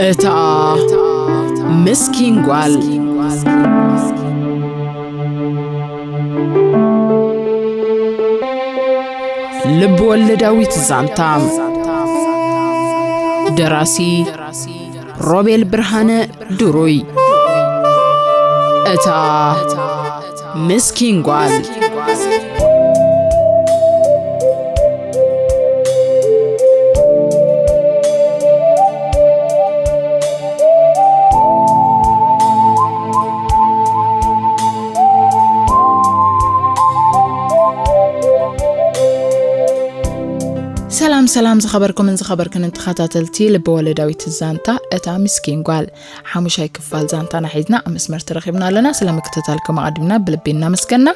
እታ ምስኪን ጓል። ልብ ወለዳዊት ዛንታ። ደራሲ ሮቤል ብርሃነ ድሩይ። እታ ምስኪን ጓል። ሰላም ሰላም፣ ዝኸበርኩምን ዝኸበርክንን ተኸታተልቲ ልቢ ወለዳዊት ዛንታ እታ ምስኪን ጓል፣ ሓሙሻይ ክፋል ዛንታና ሒዝና ኣብ መስመር ተረኺብና ኣለና። ስለ ምክትታልኩም ኣቐዲምና ብልቢ እናመስገና።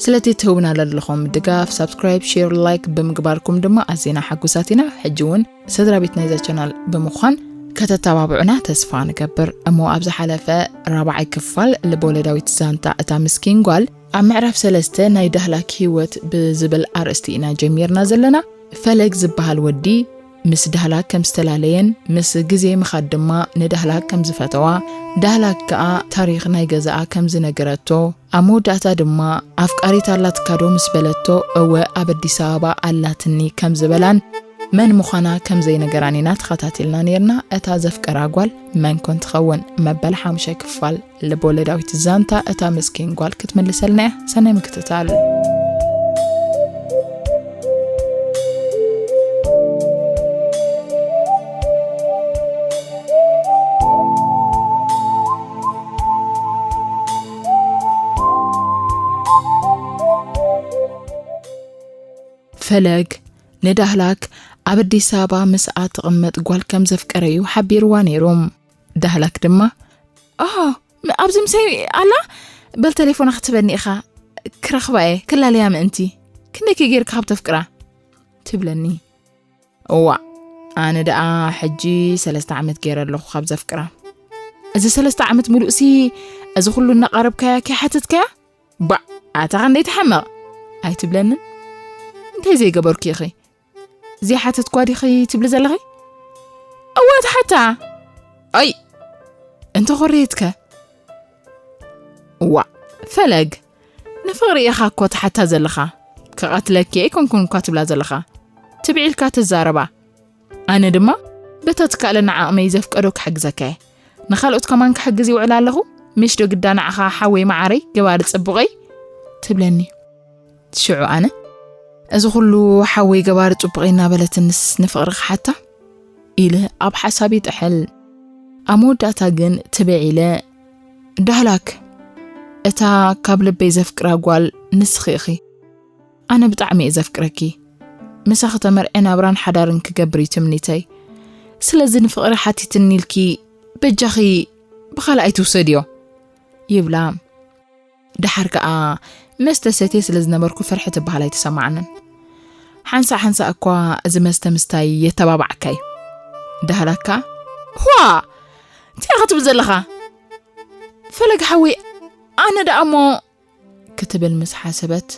ስለቲ ትህቡና ለለኹም ድጋፍ፣ ሳብስክራይብ፣ ሼር፣ ላይክ ብምግባርኩም ድማ ኣዚና ሓጉሳት ኢና። ሕጂ እውን ስድራ ቤት ናይዛ ቻናል ብምዃን ከተተባብዑና ተስፋ ንገብር። እሞ ኣብ ዝሓለፈ ራብዓይ ክፋል ልብ ወለዳዊት ዛንታ እታ ምስኪን ጓል ኣብ ምዕራፍ ሰለስተ ናይ ዳህላክ ህይወት ብዝብል ኣርእስቲ ኢና ጀሚርና ዘለና። ፈለግ ዝበሃል ወዲ ምስ ዳህላክ ከም ዝተላለየን ምስ ግዜ ምኻድ ድማ ንዳህላክ ከም ዝፈተዋ፣ ዳህላክ ከኣ ታሪኽ ናይ ገዛኣ ከም ዝነገረቶ፣ ኣብ መወዳእታ ድማ ኣፍቃሪት ኣላትካ ዶ ምስ በለቶ፣ እወ ኣብ ኣዲስ ኣበባ ኣላትኒ ከም ዝበላን መን ምዃና ከም ዘይነገራን ኢና ተኸታቲልና ነይርና። እታ ዘፍቀራ ጓል መን ኮን ትኸውን? መበል ሓሙሻይ ክፋል ልብ ወለዳዊት ዛንታ እታ ምስኪን ጓል ክትምልሰልና እያ። ሰናይ ምክትታል። ፈለግ ንዳህላክ ኣብ ኣዲስ ኣበባ ምስኣ ትቕመጥ ጓል ከም ዘፍቀረ'ዩ ሓቢርዋ ነይሩ። ዳህላክ ድማ፣ "ኦ፣ ም-፣ ኣብዚ ምሳይ ኣላ? በል ተሌፎና ክትበኒ ኢኻ፣ ክረኽባ እየ፣ ክላለያ ምእንቲ። ክንደይከ ጌርካ ካብ ተፍቅራ?" ትብለኒ። እዋእ፣ ኣነ ደኣ ሕጂ ሰለስተ ዓመት ገይረ ኣለኹ ካብ ዘፍቅራ። እዚ ሰለስተ ዓመት ምሉእሲ እዚ ኩሉ እናቐረብካያ ከይሓተትካያ? ባዕ፣ ኣታ ኸ እንዴት ሓመቕ ኣይትብለንን? እንታይ ዘይገበርኩ ኢኺ? ዘይሓተትኳ ዲኺ ትብሊ ዘለኺ? እወ፣ ትሓታ። ኣይ፣ እንተ ኾረየትከ? ዋእ፣ ፈለግ፣ ንፍቕሪ ኢኻ እኮ ትሓታ ዘለኻ። ክቐትለኪ ኣይኮንኩን እኳ ትብላ ዘለኻ። ትብዒልካ ትዛረባ። ኣነ ድማ በታ ትካኣለና ዓቕመይ ዘፍቀዶ ክሕግዘካ እየ። ንኻልኦት ከማን ክሕግዝ ይውዕል ኣለኹ። ምሽ ዶ ግዳ ንዓኻ ሓወይ መዓረይ ገባሪ ጽቡቐይ? ትብለኒ። ሽዑ ኣነ፣ እዚ ኩሉ ሓወይ ገባሪ ጽቡቐይ እናበለትንስ ንፍቕሪ ክሓታ? ኢለ ኣብ ሓሳብ ይጥሕል። ኣብ መወዳእታ ግን ትብዕ ኢለ፣ ዳህላክ፣ እታ ካብ ልበይ ዘፍቅራ ጓል ንስኺ ኢኺ። ኣነ ብጣዕሚ እየ ዘፍቅረኪ። ምሳኺ ተመርዐ ናብራን ሓዳርን ክገብር እዩ ትምኒተይ። ስለዚ ንፍቕሪ ሓቲትኒ ኢልኪ በጃኺ ብኻልእ ኣይትውሰድዮ፣ ይብላ። ደሓር ከኣ መስተ ሰትየ ስለ ዝነበርኩ ፍርሒ ትበሃል ኣይተሰማዓንን። ሓንሳእ ሓንሳእ እኳ እዚ መስተ ምስታይ የተባባዓካ እዩ። ዳህላካ፣ "ዋ! እንታይ ኢኻ ትብል ዘለኻ? ፈለግ ሓወይ፣ ኣነ ደኣ እሞ" ክትብል ምስ ሓሰበት፣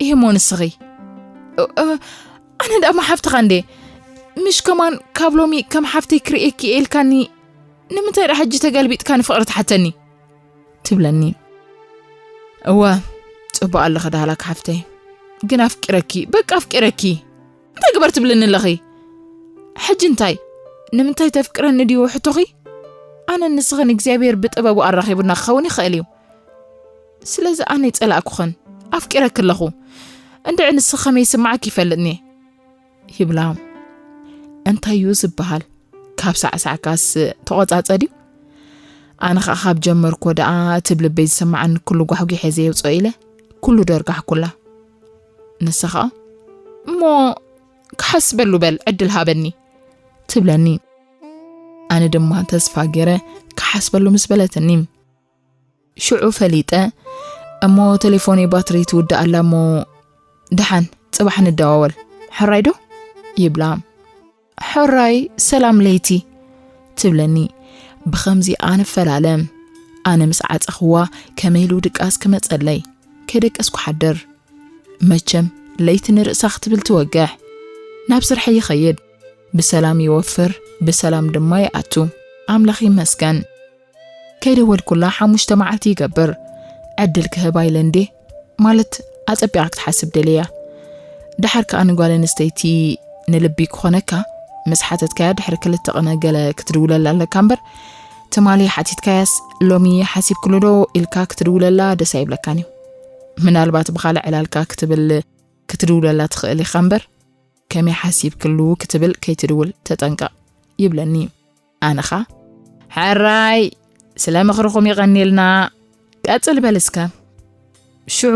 "እሂ እሞ ንስኺ?" "እ-፣ እ-፣ ኣነ ደኣ እሞ ሓፍትኻ እንዴ? ምሽ ከማን ካብ ሎሚ ከም ሓፍተይ ክርእየኪ እየ ኢልካኒ፣ ንምንታይ ደኣ ሕጂ ተገልቢጥካ ንፍቕሪ ትሓተኒ?" ትብለኒ። "እወ፣ ጽቡቕ ኣለኺ ዳህላክ ሓፍተይ፣ ግን ኣፍቂረኪ፣ በቃ ኣፍቂረኪ። እንታይ ግበር ትብልኒ ኣለኺ? ሕጂ እንታይ? ንምንታይ ተፍቅረኒ ድዩ ሕቶኺ? ኣነን ንስኽን እግዚኣብሔር ብጥበቡ ኣራኺቡና ክኸውን ይኽእል እዩ። ስለዚ ኣነ ይጸላእኩኽን፣ ኣፍቂረኪ ኣለኹ። እንድዒ ንስኺ ከመይ ይስምዓኪ ይፈልጥኒ" ይብላ። እንታይ እዩ ዝበሃል? ካብ ሳዕሳዕካስ ተቖጻጸ ድዩ? ኣነ ኸኣ ካብ ጀመርኮ ደኣ እቲ ብልበይ ዝስምዓኒ ኩሉ ጓሕጒሐ ዘየውጽኦ ኢለ ኩሉ ደርጋሕኩላ። ንሳ ኸኣ፣ "እሞ ክሓስበሉ በል፣ ዕድል ሃበኒ" ትብለኒ። ኣነ ድማ ተስፋ ገይረ ክሓስበሉ ምስ በለትኒ፣ ሽዑ ፈሊጠ፣ "እሞ ቴሌፎነይ ባትሪ ትውዳእ ኣላ እሞ ደሓን ጽባሕ ንደዋወል፣ ሕራይ ዶ?" ይብላ። "ሕራይ፣ ሰላም ለይቲ" ትብለኒ። ብኸምዚ ኣንፈላለ። ኣነ ምስ ዓጸኽዋ ከመይ ኢሉ ድቃስ ክመጸለይ? ከይደቀስኩ ሓድር። መቸም ለይቲ ንርእሳ ክትብል ትወግሕ። ናብ ስርሐይ ይኸይድ። ብሰላም ይወፍር። ብሰላም ድማ ይኣቱ። ኣምላኽ ይመስገን። ከይደወልኩላ ሓሙሽተ መዓልቲ ይገብር። ዕድል ክህባ ኢለ እንዴ? ማለት ኣጸቢቓ ክትሓስብ ደልያ። ደሓር ከኣ ንጓል ኣንስተይቲ ንልቢ ክኾነካ ምስ ሓተትካያ ድሕሪ ክልተ ቕነ ገለ ክትድውለላ ኣለካ እምበር፣ ትማሊ ሓቲትካያስ ሎሚ ሓሲብክሉ ዶ ኢልካ ክትድውለላ ደስ ኣይብለካን እዩ። ምናልባት ብኻልእ ዕላልካ ክትብል ክትድውለላ ትኽእል ኢኻ እምበር፣ ከመይ ሓሲብክሉ ክትብል ከይትድውል ተጠንቀቕ ይብለኒ። ኣነኻ፣ ሕራይ፣ ስለ ምኽርኹም የቐንየልና፣ ቀጽል በል እስከ። ሽዑ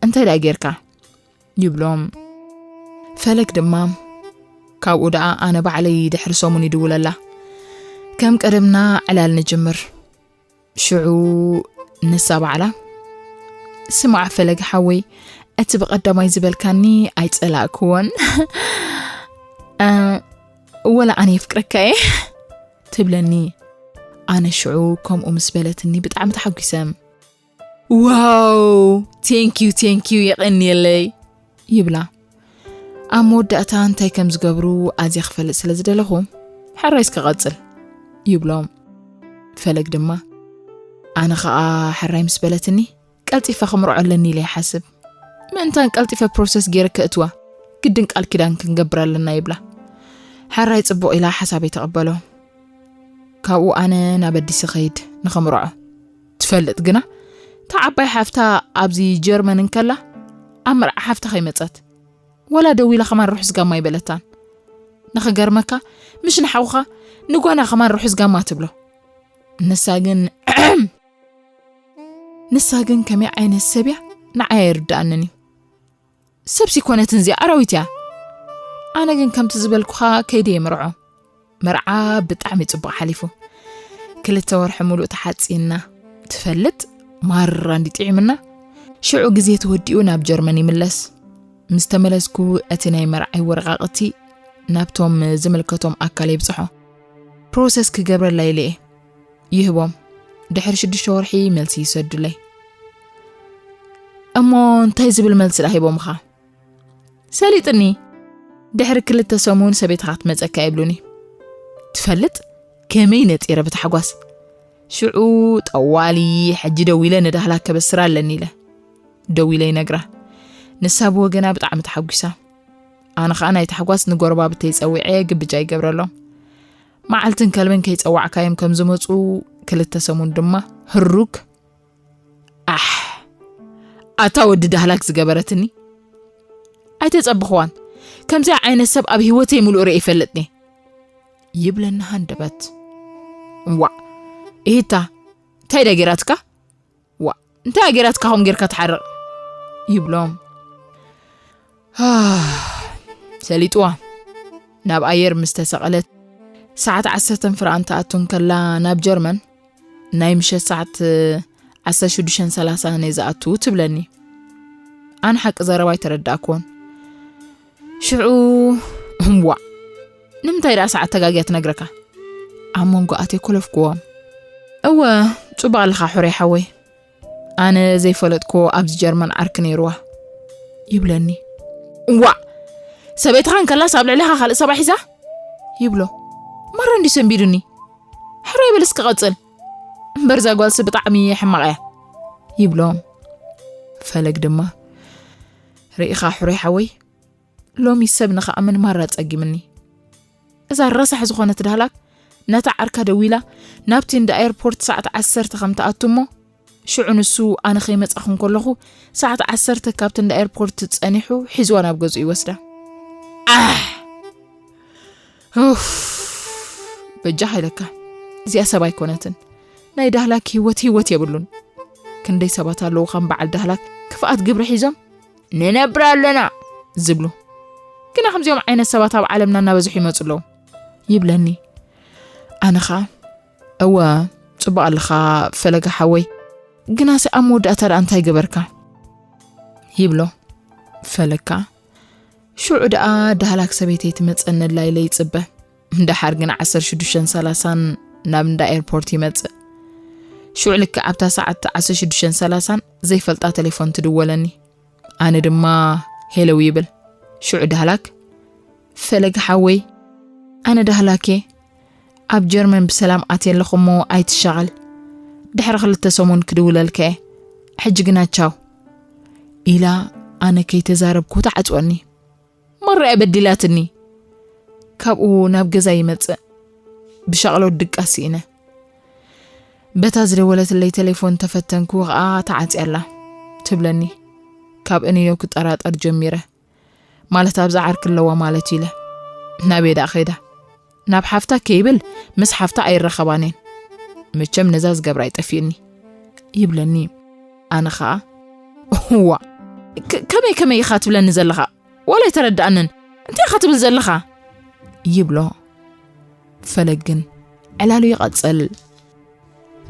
እንታይ ደኣ ጌርካ? ይብሎም። ፈለግ ድማ፣ ካብኡ ደኣ ኣነ ባዕለይ ድሕሪ ሰሙን ይድውለላ። ከም ቀደምና ዕላል ንጅምር። ሽዑ ንሳ ባዕላ፣ ስማዕ ፈለግ ሓወይ፣ እቲ ብቐዳማይ ዝበልካኒ ኣይጸላእክዎን። እ፣ ወላ ኣነ የፍቅረካ እየ ትብለኒ። ኣነ ሽዑ ከምኡ ምስ በለትኒ ብጣዕሚ ተሓጒሰ። ዋው፣ ቴንኪዩ፣ ቴንኪዩ፣ የቐንየለይ ይብላ። ኣብ መወዳእታ እንታይ ከም ዝገብሩ ኣዝየ ክፈልጥ ስለ ዝደለኹ፣ ሕራይ እስከ ቀጽል ይብሎም። ፈለግ ድማ፣ ኣነ ኸኣ ሕራይ ምስ በለትኒ፣ ቀልጢፈ ክምርዖ ኣለኒ ኢለ ይሓስብ። ምእንታን ቀልጢፈ ፕሮሰስ ገይረ ከእትዋ፣ ግድን ቃል ኪዳን ክንገብር ኣለና ይብላ። ሕራይ ጽቡቕ ኢላ ሓሳበይ ተቐበሎ። ካብኡ ኣነ ናብ ኣዲስ ኸይድ ንኸምርዖ። ትፈልጥ ግና፣ እታ ዓባይ ሓፍታ ኣብዚ ጀርመን እንከላ፣ ኣብ መርዓ ሓፍታ ከይመጸት። ወላ ደዊላ ከማን ርሑስ ጋማ ይበለታን። ንኽገርመካ፣ ምሽ ንሓውኻ ንጓና ከማን ርሑስ ጋማ ትብሎ። ንሳ ግን፣ ንሳ ግን ከመይ ዓይነት ሰብ እያ ንዓይ ኣይርድኣንን እዩ። ሰብሲ ኮነትን እዚኣ ኣራዊት እያ። ኣነ ግን ከምቲ ዝበልኩኻ ከይደ የምርዖ። መርዓ ብጣዕሚ ጽቡቕ ሓሊፉ። ክልተ ወርሒ ሙሉእ ተሓጺና። ትፈልጥ፣ ማራ እንዲ ጥዒምና። ሽዑ ግዜ ተወዲኡ ናብ ጀርመን ይምለስ። ምስ ተመለስኩ እቲ ናይ መርዓይ ወረቓቕቲ ናብቶም ዝምልከቶም ኣካል የብጽሖ። ፕሮሰስ ክገብረላ ኢለ እየ። ይህቦም። ድሕሪ ሽዱሽተ ወርሒ መልሲ ይሰዱለይ። እሞ እንታይ ዝብል መልሲ ደኣ ሂቦምኻ? ሰሊጥኒ። ድሕሪ ክልተ ሰሙን ሰበይትኻ ክትመጸካ ይብሉኒ። ትፈልጥ ከመይ ነጢረ ብታሕጓስ። ሽዑ ጠዋሊ ሕጂ ደዊለ ንዳህላክ ከበስራ ኣለኒ ኢለ። ደዊለ ይነግራ። ንሳ ብወገና ብጣዕሚ ተሓጒሳ። ኣነ ኸኣ ናይ ታሕጓስ ንጎረባብተይ ጸዊዐ ግብጃ ይገብረሎም። መዓልትን ከልብን ከይጸዋዕካዮም ከም ዝመጹ ክልተ ሰሙን ድማ ህሩግ። ኣሕ፣ ኣታ ወዲ ዳህላክ ዝገበረትኒ። ኣይተጸብኽዋን። ከምዚኣ ዓይነት ሰብ ኣብ ህይወተይ ምሉእ ርእየ ይፈልጥኒ። ይብለኒ ሃንደበት። ዋእ፣ ኢሂታ፣ እንታይ ደኣ ጌራትካ? ዋእ፣ እንታይ ደኣ ጌራትካ ከምኡ ጌርካ ትሓርቕ? ይብሎም። ሰሊጥዋ። ናብ ኣየር ምስ ተሰቐለት፣ ሰዓት ዓሰርተ ፍርቓን ትኣቱ እንከላ ናብ ጀርመን፣ ናይ ምሸት ሰዓት ዓሰርተ ሽዱሽተን ሰላሳን እየ ዝኣቱ ትብለኒ። ኣነ ሓቂ ዘረባ ኣይተረዳእክዎን። ሽዑ፣ እምዋ፣ ንምንታይ ደኣ ሰዓት ተጋግያ ትነግረካ? ኣብ መንጎ ኣትየ ኮለፍክዎም። እወ፣ ጽቡቕ ኣለኻ ሕሩይ ሓወይ። ኣነ ዘይፈለጥክዎ ኣብዚ ጀርመን ዓርኪ ነይርዋ። ይብለኒ። እዋ! ሰበይትኻ እንከላስ ኣብ ልዕሊኻ ካልእ ሰብኣይ ሒዛ? ይብሎ። ማራ እንድዩ ሰንቢዱኒ። ሕራይ በል እስኪ ቀጽል። እምበር እዛ ጓልሲ ብጣዕሚ ሕማቕ እያ። ይብሎ። ፈለግ ድማ፣ ርኢኻ ሕሩይ ሓወይ፣ ሎሚ ሰብ ንኽኣምን ማራ ጸጊምኒ። እዛ ረሳሕ ዝኾነት ዳህላክ ነታ ዓርካ ደዊላ ናብቲ እንዳ ኤርፖርት ሰዓት ዓሰርተ ከም ትኣቱ እሞ፣ ሽዑ ንሱ ኣነ ከይመጻኹ እንከለኹ ሰዓት ዓሰርተ ካብቲ እንዳ ኤርፖርት ጸኒሑ ሒዝዋ ናብ ገዝኡ ይወስዳ። ኣሕ! ኡፍ! በጃኻ ኢለካ። እዚኣ ሰብ ኣይኮነትን። ናይ ዳህላክ ህይወት ህይወት የብሉን። ክንደይ ሰባት ኣለዉ ከም በዓል ዳህላክ ክፍኣት ግብሪ ሒዞም ንነብር ኣለና ዝብሉ። ግና ከምዚኦም ዓይነት ሰባት ኣብ ዓለምና እናበዝሑ ይመጹ ኣለዉ። ይብለኒ። ኣነ ኸኣ፣ እወ፣ ጽቡቕ ኣለኻ ፈለገ ሓወይ። ግናሲ ኣብ መወዳእታ ደኣ እንታይ ገበርካ? ይብሎ። ፈለግ ከኣ፣ ሽዑ ደኣ ዳህላክ ሰበይተይ ትመጸኒ ኣላ ኢለ ይጽበ። ደሓር ግን ዓሰርተ ሽዱሽተን ሰላሳን ናብ እንዳ ኤርፖርት ይመጽእ። ሽዑ ልክዕ ኣብታ ሰዓት ዓሰርተ ሽዱሽተን ሰላሳን ዘይፈልጣ ቴሌፎን ትድወለኒ። ኣነ ድማ ሄለው ይብል። ሽዑ ዳህላክ፣ ፈለግ ሓወይ፣ ኣነ ዳህላክ እየ። ኣብ ጀርመን ብሰላም ኣትየ ኣለኹ እሞ ኣይትሻቐል። ድሕሪ ክልተ ሰሙን ክድውለልካ እየ። ሕጂ ግና ቻው። ኢላ ኣነ ከይተዛረብኩ ትዓጽወኒ። መርኣ በዲላትኒ። ካብኡ ናብ ገዛ ይመጽእ። ብሻቕሎት ድቃስ ስኢነ። በታ ዝደወለትለይ ቴሌፎን ተፈተንኩ ኸኣ ተዓጽያ ኣላ ትብለኒ። ካብ እንዮ ክጠራጠር ጀሚረ። ማለት ኣብዛ ዓርኪ ኣለዋ ማለት ኢለ። ናበይ ደኣ ኸይዳ? ናብ ሓፍታ ከይብል ምስ ሓፍታ ኣይረኸባን እየን። መቸም ነዛ ዝገብራ ኣይጠፍእኒ ይብለኒ። ኣነ ኸኣ እዋ፣ ከመይ ከመይ ኢኻ ትብለኒ ዘለኻ? ዋላ ኣይተረድኣንን። እንታይ ኢኻ ትብል ዘለኻ? ይብሎ። ፈለግ ግን ዕላሉ ይቐጽል።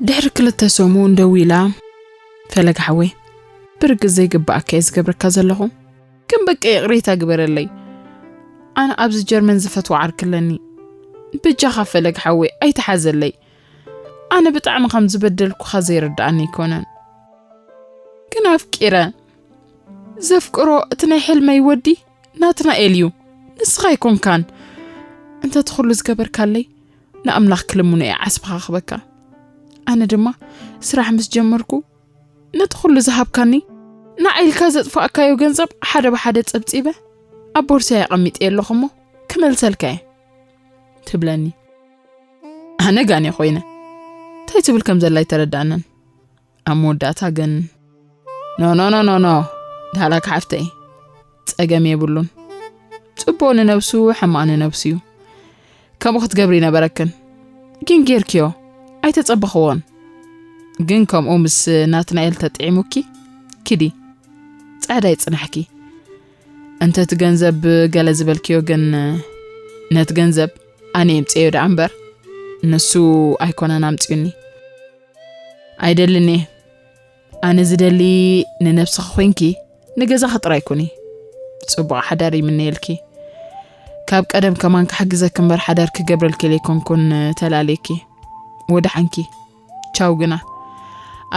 ድሕሪ ክልተ ሰሙን ደዊላ፣ ፈለግ ሓወይ፣ ብርግጽ ዘይግብኣካ እየ ዝገብረካ ዘለኹ። ግን በቃ ይቕሬታ ግበረለይ። ኣነ ኣብዚ ጀርመን ዝፈትዎ ዓርኪ ኣለኒ። በጃኻ ፈለግ ሓወይ ኣይትሓዘለይ። ኣነ ብጣዕሚ ከም ዝበደልኩኻ ዘይርድኣኒ ኣይኮነን። ግን ኣፍቂረ ዘፍቅሮ እቲ ናይ ሕልመይ ወዲ ናትናኤል እዩ። ንስኻ ኣይኮንካን። እንተ እቲ ኩሉ ዝገበርካለይ ንኣምላኽ ክልምኖ እየ ዓስብኻ ክበካ። ኣነ ድማ ስራሕ ምስ ጀመርኩ ነቲ ኩሉ ዝሃብካኒ ንዓይ ኢልካ ዘጥፋእካዮ ገንዘብ ሓደ ብሓደ ጸብጺበ ኣብ ቦርሳይ ኣቐሚጠ ኣለኹ እሞ ክመልሰልካ እየ ትብለኒ። ኣነ ጋኔ ኮይነ እንታይ ትብል ከም ዘላ ኣይተረዳንን። ኣብ መወዳእታ ግን ኖ ኖ ኖ ኖ ኖ ዳህላክ ሓፍተይ ጸገም የብሉን። ጽቡቕ ንነብሱ ሕማቕ ንነብሱ እዩ። ከምኡ ክትገብሪ ነበረክን። ግን ጌርክዮ ኣይተጸበኽዎን። ግን ከምኡ ምስ ናትናኤል ተጥዒሙኪ ኪዲ ጻዕዳ ይጽናሕኪ። እንተ እቲ ገንዘብ ገለ ዝበልክዮ ግን ነቲ ገንዘብ ኣነ የምጽዮ ደኣ እምበር ንሱ ኣይኮነን ኣምጽዩኒ። ኣይደልን እየ። ኣነ ዝደሊ ንነብስኺ ኮይንኪ ንገዛኺ ጥራይ ኩኒ። ጽቡቕ ሓዳር ይምነየልኪ። ካብ ቀደም ከማን ክሕግዘኪ እምበር ሓዳር ክገብረልኪ ለይኮንኩን ተላልየኪ። ወደሓንኪ። ቻው ግና።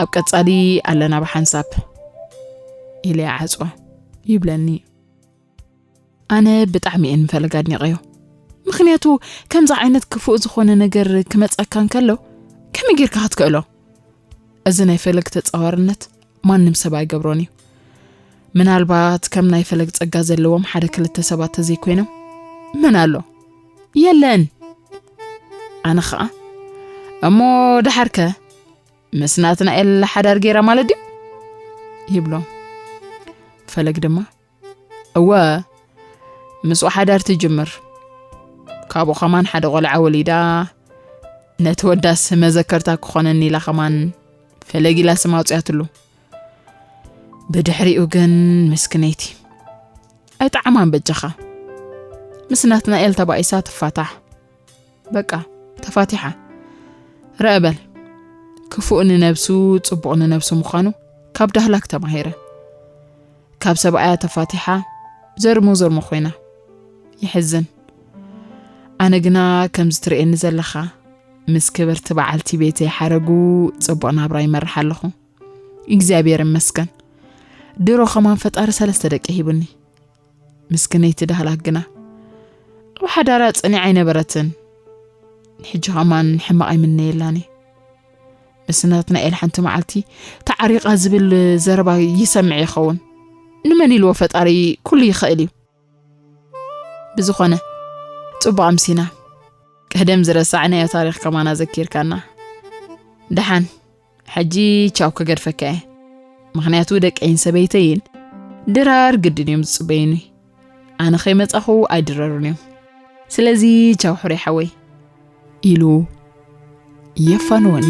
ኣብ ቀጻሊ ኣለና ብሓንሳብ። ኢለ ይዓጽዋ። ይብለኒ። ኣነ ብጣዕሚ እየ ንፈለግ ኣድኒቐዮ። ምኽንያቱ ከምዚ ዓይነት ክፉእ ዝኾነ ነገር ክመጸካ እንከሎ ከመይ ጌርካ ክትክእሎ? እዚ ናይ ፈለግ ተጻዋርነት ማንም ሰብ ኣይገብሮን እዩ። ምናልባት ከም ናይ ፈለግ ጸጋ ዘለዎም ሓደ ክልተ ሰባት ተዘይኮይኖም መን ኣሎ? የለን። ኣነ ኸኣ እሞ ደሓርከ ምስ ናትናኤል ሓዳር ጌራ ማለት ድዩ? ይብሎ። ፈለግ ድማ እወ ምስኡ ሓዳር ትጅምር። ካብኡ ኸማን ሓደ ቖልዓ ወሊዳ ነቲ ወዳስ መዘከርታ ክኾነኒ ኢላ ኸማን ፈለግ ኢላ ስም ኣውፅያትሉ። ብድሕሪኡ ግን ምስክነይቲ ኣይጠዓማን በጃኻ። ምስ ናትናኤል ተባኢሳ ትፋታሕ። በቃ ተፋቲሓ። ረአ በል ክፉእ ንነብሱ ጽቡቕ ንነብሱ ምዃኑ ካብ ዳህላክ ተማሂረ። ካብ ሰብኣያ ተፋቲሓ ዘርሞ ዘርሞ ኮይና። ይሕዝን። ኣነ ግና ከምዚ ትርእየኒ ዘለኻ ምስ ክብርቲ በዓልቲ ቤተይ ሓረጉ ጽቡቕ ናብራ ይመርሕ ኣለኹ። እግዚኣብሔር ይመስገን። ድሮ ከማን ፈጣሪ ሰለስተ ደቂ ሂቡኒ። ምስክነይቲ ዳህላክ ግና ኣብ ሓዳራ ጽኒዓ ኣይነበረትን። ሕጂ ኸማን ሕማቕ ኣይምነየላን እየ። ምስ ናትናኤል ሓንቲ መዓልቲ ተዓሪቓ ዝብል ዘረባ ይሰምዕ ይኸውን። ንመን ኢልዎ ፈጣሪ ኩሉ ይኽእል እዩ። ብዝኾነ ጽቡቕ ኣምሲና። ቀደም ዝረሳዕናዮ ታሪኽ ከማን ኣዘኪርካና። ደሓን ሕጂ ቻው ክገድፈካ እየ። ምኽንያቱ ደቀይን ሰበይተይን ድራር ግድን እዮም ዝጽበዩኒ። ኣነ ከይመጻኹ ኣይድረሩን እዮም። ስለዚ ቻው ሕሩይ ሓወይ ኢሉ የፋንወኒ።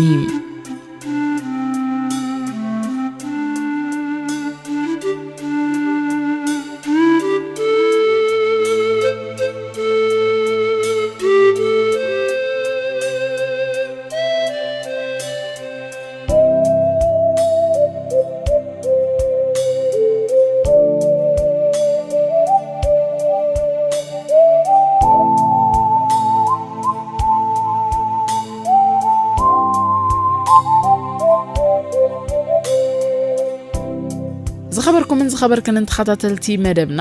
ዝኸበርኩምን ዝኸበርክንን ተኸታተልቲ መደብና፣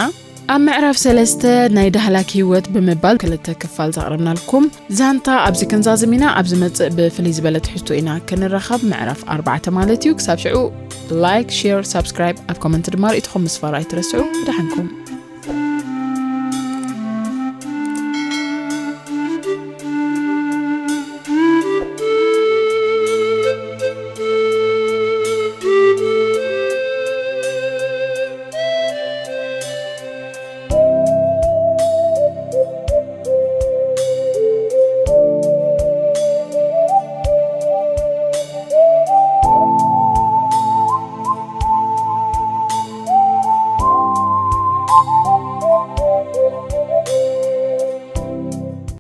ኣብ ምዕራፍ ሰለስተ ናይ ዳህላክ ህይወት ብምባል ክልተ ክፋል ዘቕረብናልኩም ዛንታ ኣብዚ ክንዛዝም ኢና። ኣብ ዝመጽእ ብፍልይ ዝበለ ትሕዝቶ ኢና ክንራኸብ። ምዕራፍ ኣርባዕተ ማለት እዩ። ክሳብ ሽዑ ላይክ፣ ሼር፣ ሳብስክራይብ፣ ኣብ ኮመንት ድማ ርእይቶኹም ምስፋር ኣይትረስዑ። ብደሓንኩም።